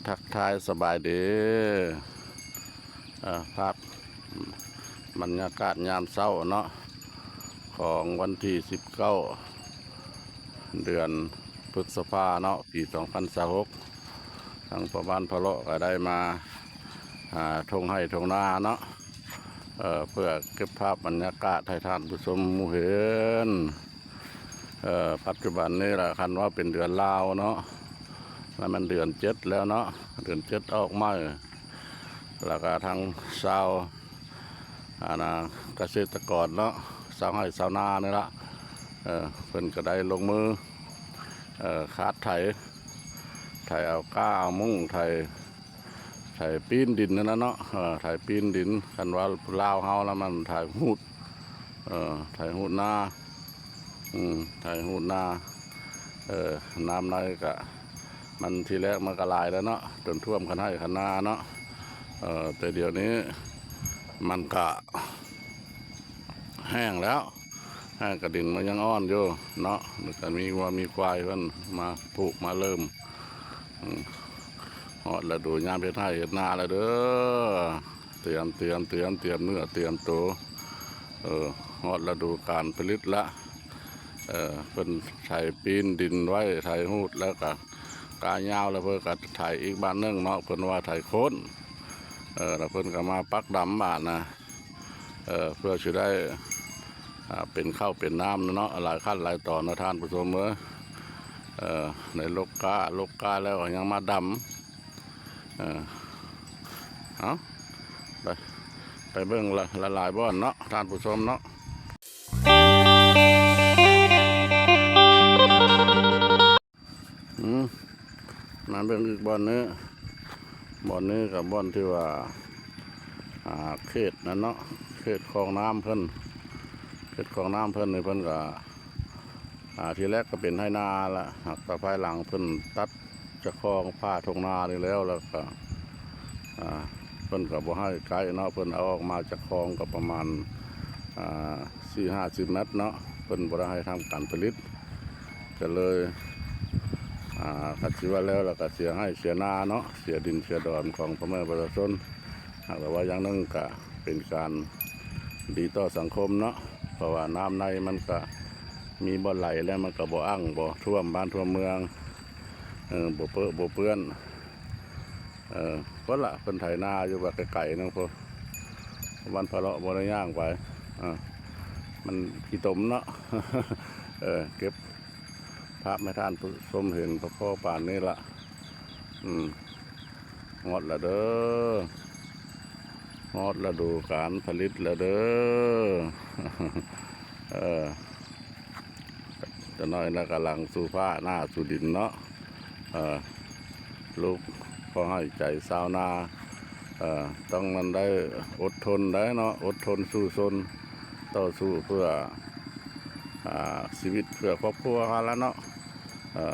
ທັກທາຍສະບາຍດີ ເອີ ພາບບັນຍາກາດຍາມເຊົ້າເນາະ ຂອງວັນທີສິບເກົ້າ ເດືອນພຶດສະພາເນາະ ປີສອງພັນຊາວຫົກ ທາງພໍ່ບ້ານພະເລາະກະໄດ້ມາ ອ່າ ທົ່ງໄຮ່ທົ່ງນາເນາະ ເອີ ເພື່ອເກັບພາບບັນຍາກາດໃຫ້ທ່ານຜູ້ຊົມເຫັນ. ເອີ ປັດຈຸບັນນີ້ລະ ຄັນວ່າເປັນເດືອນລາວເນາະ ລະແມ່ນເດືອນເຈັດແລ້ວເນາະ ເດືອນເຈັດອອກໃໝ່ ລະກະທາງຊາວ ອັນນ່າ ກະເສດຕະກອນເນາະ ຊາວໄຮ່ຊາວນານີ້ລະ ເອີ ເພິ່ນກະໄດ້ລົງມື ເອີ ຄາດໄຖ ໄຖເອົາກ້າເອົາມຸ້ງ ໄຖ ໄຖປີ້ນດິນຫັ້ນນະເນາະ ເອີ ໄຖປີ້ນດິນ ຄັນວ່າລາວເຮົາລະມັນໄຖຮູດ ເອີ ໄຖຮູດນາ ອືມ ໄຖຮູດນາ ເອີ ນ້ຳໃນກະ ມັນທີແລກມັນກະຫຼາຍແລ້ວເນາະ ຈົນຖ້ວມຄັນໄຮ່ຄັນນາເນາະ ເອີ ແຕ່ດຽວນີ້ມັນກະແຫ້ງແລ້ວ ແຫ້ງກະດິນມັນຍັງອ່ອນຢູ່ເນາະ ແລ້ວກະມີງົວມີຄວາຍເພິ່ນມາຜູກມາເລີ່ມ ອືມ ຮອດລະດູຍາມເຮັດໄຮ່ເຮັດນາແລ້ວເດີ ຕຽມ ຕຽມ ຕຽມ ຕຽມເນື້ອຕຽມໂຕ ເອີ ຮອດລະດູການຜະລິດລະ ເອີ ເພິ່ນໄຖປີ້ນດິນໄວ້ ໄຖຮູດແລ້ວກະກ້າຍາວແລ້ວ ເພິ່ນກະໄຖອີກບາດໜຶ່ງເນາະ ເພິ່ນວ່າໄຖໂຄ່ນ ເອີ ແລ້ວເພິ່ນກະມາປັກດຳບາດນະ ເອີ ເພື່ອຊິໄດ້ ອ່າ ເປັນເຂົ້າເປັນນ້ຳເນາະ ຫຼາຍຂັ້ນຫຼາຍຕອນເນາະທ່ານຜູ້ຊົມເອີຍ ເອີ ໃນລົກກ້າ ລົກກ້າແລ້ວກະຍັງມາດຳ ເອີ ເອົາ ໄປ ໄປເບິ່ງຫຼາຍໆບ່ອນເນາະທ່ານຜູ້ຊົມເນາະ. ອືມ ມາເບິ່ງອີກບ່ອນໜຶ່ງ ບ່ອນນີ້ກະບ່ອນທີ່ວ່າ ອ່າ ເຂດນັ້ນເນາະ ເຂດຂອງນ້ຳເພິ່ນ ເຂດຂອງນ້ຳເພິ່ນນີ້ ເພິ່ນກະ ອ່າ ທີແລກກະເປັນໄຮ່ນາລະ ຫາກແຕ່ພາຍຫຼັງເພິ່ນຕັດຈາກຄອງຜ່າທົ່ງນານີ້ແລ້ວ ແລ້ວກະ ອ່າ ເພິ່ນກະບໍ່ໃຫ້ໃກ້ເນາະ ເພິ່ນເອົາອອກມາຈາກຄອງກະປະມານ ອ່າ ສີ່ຫ້າສິບແມັດເນາະ ເພິ່ນບໍ່ໄດ້ໃຫ້ທຳການຜະລິດ ກະເລີຍ ອ່າ ຄັນຊິວ່າແລ້ວລະກະເສຍໄຮ່ເສຍນາເນາະ ເສຍດິນເສຍດອນຂອງພໍ່ແມ່ປະຊາຊົນ ຫາກແຕ່ວ່າຢ່າງໜຶ່ງກະເປັນການດີຕໍ່ສັງຄົມເນາະ ເພາະວ່ານ້ຳໃນມັນກະມີບ່ອນໄຫຼແລ້ວ ມັນກະບໍ່ອັ່ງບໍ່ຖ້ວມບ້ານຖ້ວມເມືອງ ເອີ ບໍ່ເປິບໍ່ເປື້ອນ ເອີ ພຸ້ນລະ ເພິ່ນໄຖນາຢູ່ວ່າໄກໆໜຶ່ງພຸ້ນ ບ້ານພະເລາະບໍ່ໄດ້ຍ່າງໄປ ເອີ ມັນຂີ້ຕົມເນາະ ເອີ ເກັບພາບໃຫ້ທ່ານຜູ້ຊົມເຫັນພໍໆປານນີ້ລະ ອືມ ຮອດລະເດີ ຮອດລະດູການຜະລິດລະເດີ ເອີ ຈັກໜ້ອຍລະກຳລັງສູ່ຟ້າໜ້າສູ່ດິນເນາະ ເອີ ລູກພໍໃຫ້ໃຈຊາວນາ ເອີ ຕ້ອງນັ້ນໄດ້ອົດທົນໄດ້ເນາະ ອົດທົນສູ້ຊົນ ຕໍ່ສູ້ເພື່ອ ອ່າ ຊີວິດ ເພື່ອຄອບຄົວເຮົາລະເນາະ ເອີ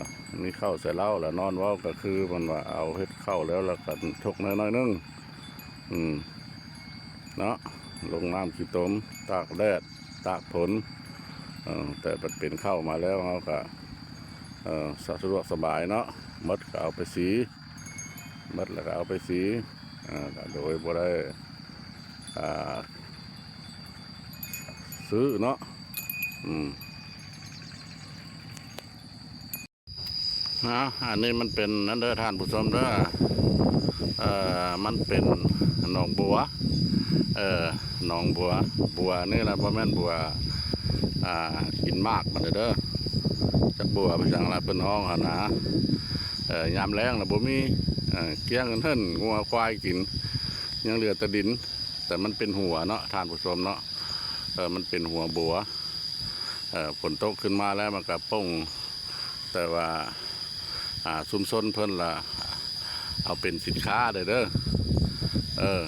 ມີເຂົ້າໃສ່ເລົ້າລະນອນເວົ້າ ກະຄືມັນວ່າເອົາເຮັດເຂົ້າແລ້ວລະກະທົກໜ້ອຍໜ້ອຍໜຶ່ງ ອືມ ເນາະ ລົງນ້ຳຂີ້ຕົມ ຕາກແດດ ຕາກຝົນ ເອີ ແຕ່ບັດເປັນເຂົ້າມາແລ້ວ ເຮົາກະ ເອີ ສະ ສະດວກສະບາຍເນາະ ໝົດກະເອົາໄປສີ ໝົດລະກະເອົາໄປສີ ເອີ ກະໂດຍບໍ່ໄດ້ ອ່າ ຊື້ເນາະ ອືມ. ເອົາ ອັນນີ້ມັນເປັນນັ້ນເດີທ່ານຜູ້ຊົມເດີ ເອີ ມັນເປັນໜອງບົວ ເອີ ໜອງບົວ ບົວນີ້ລະ ບໍ່ແມ່ນບົວ ອ່າ ກິນໝາກມັນເດີ ຈັກບົວເປັນຫຍັງລະເພິ່ນຮ້ອງຫັ້ນນະ ເອີ ຍາມແລ້ງລະບໍ່ມີ ເອີ ກ້ຽງເຫີນ ງົວຄວາຍກິນ ຍັງເຫຼືອແຕ່ດິນ ແຕ່ມັນເປັນຫົວເນາະທ່ານຜູ້ຊົມເນາະ ເອີ ມັນເປັນຫົວບົວ ເອີ ຝົນຕົກຂຶ້ນມາແລ້ວມັນກະປົ່ງ ແຕ່ວ່າ ອ່າ ຊຸມຊົນເພິ່ນລະເອົາເປັນສິນຄ້າໄດ້ເດີ ເອີ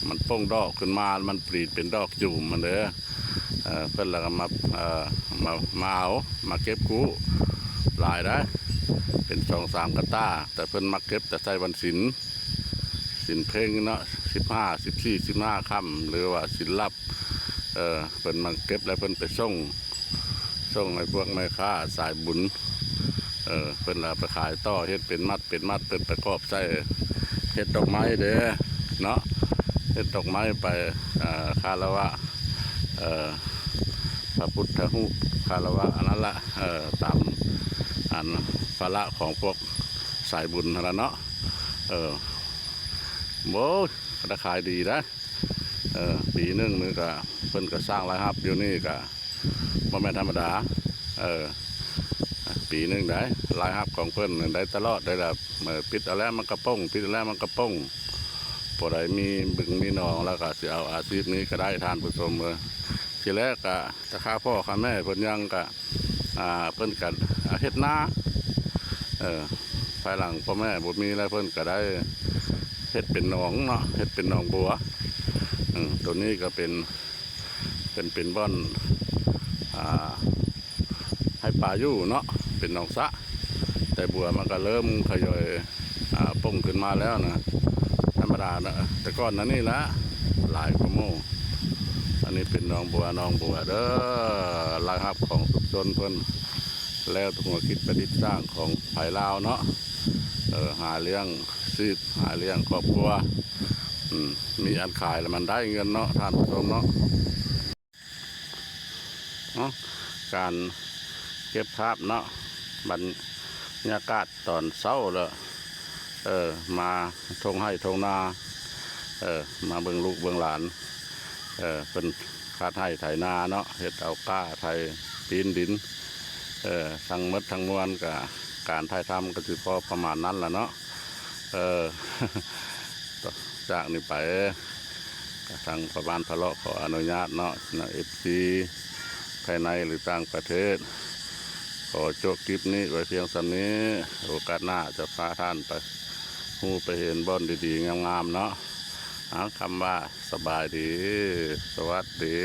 ມັນປົ່ງດອກຂຶ້ນມາ ມັນຜະລິດເປັນດອກຈູມມັນເດີ ເອີ ເພິ່ນລະກະມາ ເອີ ມາ ມາເອົາ ມາເກັບກູ້ ຫຼາຍໄດ໋ ເປັນສອງສາມກະຕ່າ ແຕ່ເພິ່ນມັກເກັບແຕ່ໃສ່ວັນສິນ ສິນເພັງເນາະ ສິບຫ້າ ສິບສີ່ ສິບຫ້າຄ່ຳ ຫຼືວ່າສິນລັບ ເອີ ເພິ່ນມາເກັບແລ້ວເພິ່ນໄປສົ່ງ ສົ່ງໃຫ້ພວກແມ່ຄ້າສາຍບຸນ ເອີ ເພິ່ນລະໄປຂາຍຕໍ່ ເຮັດເປັນມັດເປັນມັດ ເພິ່ນປະກອບໃສ່ ເຮັດດອກໄມ້ເດ້ເນາະ ເຮັດດອກໄມ້ໄປ ເອີ ຄາລະວະ ເອີ ພະພຸດທະຮູບ ຄາລະວະອັນນັ້ນລະ ເອີ ຕາມອັນພາລະຂອງພວກສາຍບຸນຫັ້ນລະເນາະ. ເອີ ໂອ້ຍ ກະໄດ້ຂາຍດີໄດ໋ ເອີ ປີໜຶ່ງນີ້ກະ ເພິ່ນກະສ້າງລາຍຮັບຢູ່ນີ້ກະ ບໍ່ແມ່ນທຳມະດາ ເອີ ປີໜຶ່ງໄດ໋ ລາຍຮັບຂອງເພິ່ນໄດ້ຕະຫຼອດໄດ໋ລະ. ເອີ ປິດເອົາແລ້ວມັນກະປົງ ປິດເອົາແລ້ວມັນກະປົງ. ຜູ້ໃດມີບຶງມີໜອງແລ້ວກະຊິເອົາອາຊີບນີ້ກະໄດ້ ທ່ານຜູ້ຊົມເອີຍ. ທີແລກກະ ແຕ່ຂ້າພໍ່ຂ້າແມ່ເພິ່ນຍັງກະ ອ່າ ເພິ່ນກະເຮັດນາ ເອີ ພາຍຫຼັງພໍ່ແມ່ບໍ່ມີແລ້ວ ເພິ່ນກະໄດ້ເຮັດເປັນໜອງເນາະ ເຮັດເປັນໜອງບົວ. ເອີ ໂຕນີ້ກະເປັນ ເປັນ ເປັນບ່ອນ ອ່າ ໃຫ້ປາຢູ່ເນາະ ເປັນໜອງສະ ແຕ່ບົວມັນກະເລີ່ມຂະຫຍອຍ ອ່າ ປົ່ງຂຶ້ນມາແລ້ວນະ ທຳມະດານະ ແຕ່ກ່ອນອັນນີ້ລະ ຫຼາຍກວ່າໝູ່. ອັນນີ້ເປັນໜອງບົວ ໜອງບົວເດີ ລາຍຮັບຂອງຊຸມຊົນເພິ່ນ ແລ້ວແຕ່ຫົວຄິດປະດິດສ້າງຂອງໃຜລາວເນາະ ເອີ ຫາລ້ຽງຊີບ ຫາລ້ຽງຄອບຄົວ ອືມ ມີອັນຂາຍລະມັນໄດ້ເງິນເນາະ ທ່ານຜູ້ຊົມເນາະ. ເນາະ ການເກັບພາບເນາະ ບັນຍາກາດຕອນເຊົ້າລະ ເອີ ມາທົ່ງໄຮ່ທົ່ງນາ ເອີ ມາເບິ່ງລູກເບິ່ງຫຼານ ເອີ ເພິ່ນຄາດໄຮ່ໄຖນາເນາະ ເຮັດເອົາກ້າໄຖຕີນດິນ ເອີ ທັງໝົດທັງມວນກະ ການຖ່າຍທຳກະຊິພໍປະມານນັ້ນລະເນາະ. ເອີ ຈາກນີ້ໄປ ກະທາງພໍ່ບ້ານພະເລາະຂໍອະນຸຍາດເນາະ ເອັຟຊີ ພາຍໃນ ຫຼື ຕ່າງປະເທດ ຂໍຈົບຄລິບນີ້ໄວ້ພຽງສ່ຳນີ້ ໂອກາດໜ້າຈະພາທ່ານໄປຮູ້ໄປເຫັນບ່ອນດີໆງາມໆເນາະ. ເອົາ ຄຳວ່າສະບາຍດີ ສະຫວັດດີ.